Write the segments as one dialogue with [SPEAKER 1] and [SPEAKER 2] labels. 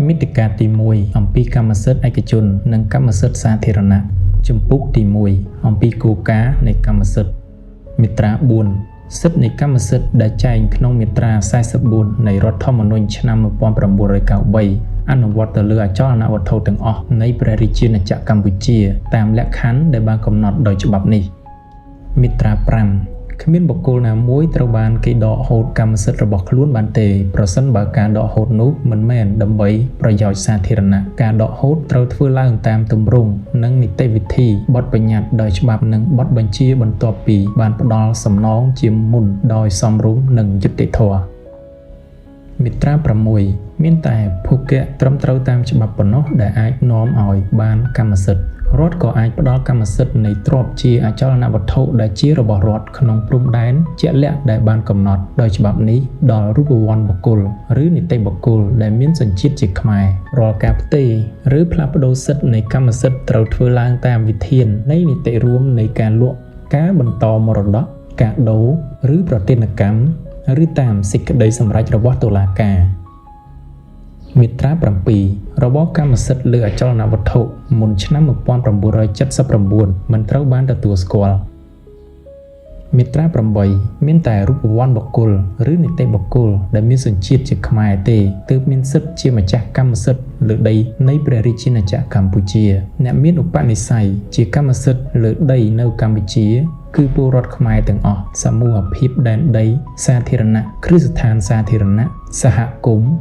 [SPEAKER 1] មាតិកាទី1អំពីកម្មសិទ្ធិឯកជននិងកម្មសិទ្ធិសាធារណៈជំពូកទី1អំពីគោលការណ៍នៃកម្មសិទ្ធិមាត្រា4សិទ្ធិនៃកម្មសិទ្ធិដែលចែងក្នុងមាត្រា44នៃរដ្ឋធម្មនុញ្ញឆ្នាំ1993អនុវត្តទៅលើអចលនវត្ថុទាំងអស់នៃព្រះរាជាណាចក្រកម្ពុជាតាមលក្ខខណ្ឌដែលបានកំណត់ដោយច្បាប់នេះមាត្រា5គ្មានបុគ្គលណាមួយត្រូវបានគេដកហូតកម្មសិទ្ធិរបស់ខ្លួនបានទេប្រសិនបើការដកហូតនោះមិនមែនដើម្បីប្រយោជន៍សាធារណៈការដកហូតត្រូវធ្វើឡើងតាមទម្រង់និងនីតិវិធីបទបញ្ញត្តិដោយច្បាប់និងបទបញ្ជាបន្ទាប់ពីបានផ្ដល់សំណងជាមុនដោយសមរម្យនិងយុត្តិធម៌មាត្រា6មានតែភោគៈត្រឹមត្រូវតាមច្បាប់ប៉ុណ្ណោះដែលអាចនាំឲ្យបានកម្មសិទ្ធិរដ្ឋក៏អាចផ្ដល់កម្មសិទ្ធិនៃទ្រព្យជាអចលនវត្ថុដែលជារបស់រដ្ឋក្នុងព្រំដែនជាក់លាក់ដែលបានកំណត់ដោយច្បាប់នេះដល់រូបវន្តបុគ្គលឬនីតិបុគ្គលដែលមានសញ្ជាតិជាខ្មែររាល់ការផ្ទេរឬផ្លាស់ប្ដូរសិទ្ធិនៃកម្មសិទ្ធិត្រូវធ្វើឡើងតាមវិធាននៃនីតិរួមនៃការលក់ការបន្តមរតកការដូរឬប្រទានកម្មឬតាមសេចក្តីសម្រេចរបស់តុលាការមាត្រា7របបកម្មសិទ្ធិលើអចលនវត្ថុមុនឆ្នាំ1979មិនត្រូវបានទទួលស្គាល់មាត្រា8មានតែរូបវន្តបុគ្គលឬនីតិបុគ្គលដែលមានសញ្ជាតិជាខ្មែរទេទើបមានសិទ្ធិជាម្ចាស់កម្មសិទ្ធិលើដីនៃព្រះរាជាណាចក្រកម្ពុជាអ្នកមានឧបនិស្ស័យជាកម្មសិទ្ធិលើដីនៅកម្ពុជាគឺពលរដ្ឋខ្មែរទាំងអស់សមូហភាពដែនដីសាធារណៈគ្រឹះស្ថានសាធារណៈសហគមន៍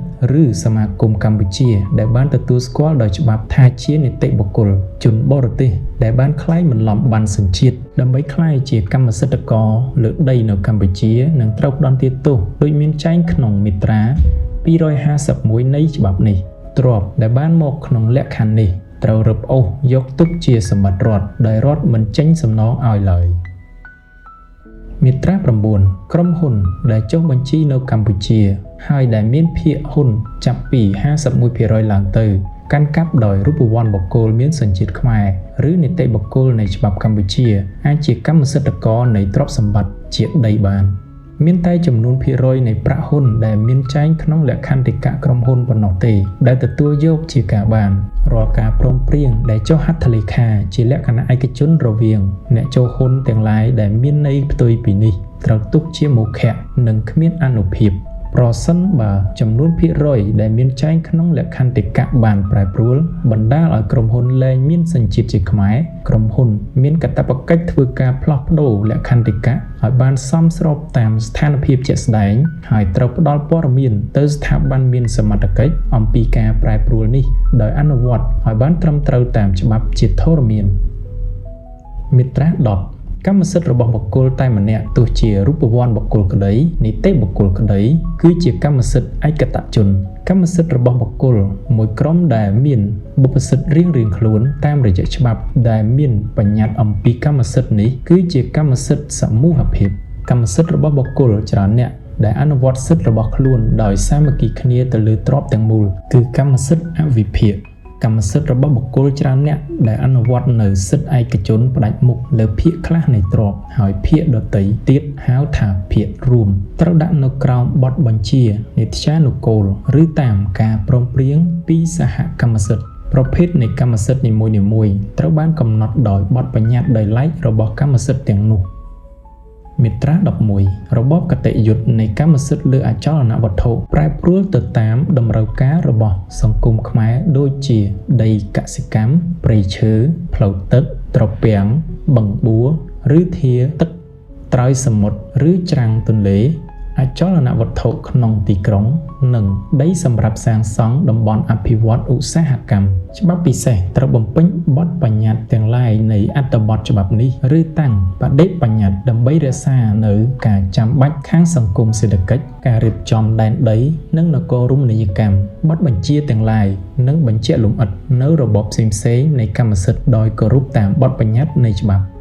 [SPEAKER 1] ឬសមាគមកម្ពុជាដែលបានទទួលស្គាល់ដោយច្បាប់ថាជានីតិបុគ្គលជនបរទេសដែលបានក្លែងបន្លំបានសញ្ជាតិដើម្បីក្លាយជាកម្មសិទ្ធិករលើដីនៅកម្ពុជានឹងត្រូវផ្ដន្ទាទោសដូចមានចែងក្នុងមាត្រា251នៃច្បាប់នេះទ្រព្យដែលបានមកក្នុងលក្ខខណ្ឌនេះត្រូវរឹបអូសយកទុកជាសម្បត្តិរដ្ឋដោយរដ្ឋមិនចេញសំណងឲ្យឡើយមាត្រា9ក្រុមហ៊ុនដែលចុះបញ្ជីនៅកម្ពុជាហើយដែលមានភាគហ៊ុនចាប់ពី 51% ឡើងទៅកាន់កាប់ដោយរូបវន្តបុគ្គលមានសញ្ជាតិខ្មែរឬនីតិបុគ្គលនៃច្បាប់កម្ពុជាអាចជាកម្មសិទ្ធិករនៃទ្រព្យសម្បត្តិជាដីបានមានតែចំនួនភាគរយនៃប្រាក់ហ៊ុនដែលមានចែងក្នុងលក្ខន្តិកៈក្រុមហ៊ុនប៉ុណ្ណោះទេដែលទទួលយកជាការបានរាល់ការព្រមព្រៀងដែលចុះហត្ថលេខាជាលក្ខណៈឯកជនរវាងអ្នកចូលហ៊ុនទាំងឡាយដែលមានន័យផ្ទុយពីនេះត្រូវទុកជាមោឃៈនិងគ្មានអានុភាពប្រសិនបើចំនួនភាគរយដែលមានចែងក្នុងលក្ខន្តិកៈបានប្រែប្រួលបណ្ដាលឲ្យក្រុមហ៊ុនលែងមានសញ្ជាតិជាខ្មែរក្រុមហ៊ុនមានកាតព្វកិច្ចធ្វើការផ្លាស់ប្ដូរលក្ខន្តិកៈឲ្យបានសមស្របតាមស្ថានភាពជាក់ស្ដែងហើយត្រូវផ្ដល់ព័ត៌មានទៅស្ថាប័នមានសមត្ថកិច្ចអំពីការប្រែប្រួលនេះដោយអនុវត្តឲ្យបានត្រឹមត្រូវតាមច្បាប់ជាធរមានមាត្រា10កម្មសិទ្ធិរបស់បុគ្គលតែម្នាក់ទោះជារូបវន្តបុគ្គលក្តីនីតិបុគ្គលក្តីគឺជាកម្មសិទ្ធិឯកតជនកម្មសិទ្ធិរបស់បុគ្គលមួយក្រុមដែលមានបុព្វសិទ្ធិរៀងៗខ្លួនតាមរយៈច្បាប់ដែលមានបញ្ញត្តិអំពីកម្មសិទ្ធិនេះគឺជាកម្មសិទ្ធិសមូហភាពកម្មសិទ្ធិរបស់បុគ្គលច្រើនអ្នកដែលអនុវត្តសិទ្ធិរបស់ខ្លួនដោយសាមគ្គីគ្នាទៅលើទ្រព្យទាំងមូលគឺកម្មសិទ្ធិអវិភាគកម្មសិទ្ធិរបស់បុគ្គលច្រើនអ្នកដែលអនុវត្តនៅសិទ្ធិឯកជនផ្ដាច់មុខលើភាគខ្លះនៃទ្រព្យហើយភាគដទៃទៀតហៅថាភាគរួមត្រូវដាក់នៅក្រោមបទបញ្ជានីត្យានុកូលឬតាមការព្រមព្រៀងពីសហកម្មសិទ្ធិប្រភេទនៃកម្មសិទ្ធិនីមួយៗត្រូវបានកំណត់ដោយបទបញ្ញត្តិដោយឡែករបស់កម្មសិទ្ធិទាំងនោះមាត្រា11របបគតិយុត្តនៃកម្មសិទ្ធិលើអចលនវត្ថុប្រែប្រួលទៅតាមតម្រូវការរបស់សង្គមខ្មែរដូចជាដីកសិកម្មព្រៃឈើផ្លូវទឹកត្រពាំងបឹងបួឬធាទឹកត្រើយសមុទ្រឬច្រាំងទន្លេអចលនវត្ថុក្នុងទីក្រុងនិងដីសម្រាប់សាងសង់តំបន់អភិវឌ្ឍឧស្សាហកម្មច្បាប់ពិសេសត្រូវបំពេញបទបញ្ញត្តិទាំងឡាយនៃអត្ថបទច្បាប់នេះឬតាំងបដិបញ្ញត្តិដើម្បីរក្សានៅការចាំបាច់ខាងសង្គមសេដ្ឋកិច្ចការរៀបចំដែនដីនិងនគររមណីយកម្មបទបញ្ជាទាំងឡាយនិងបញ្ជាក់លម្អិតនៅរបបផ្សេងៗនៃកម្មសិទ្ធិដោយគោរពតាមបទបញ្ញត្តិនៃច្បាប់។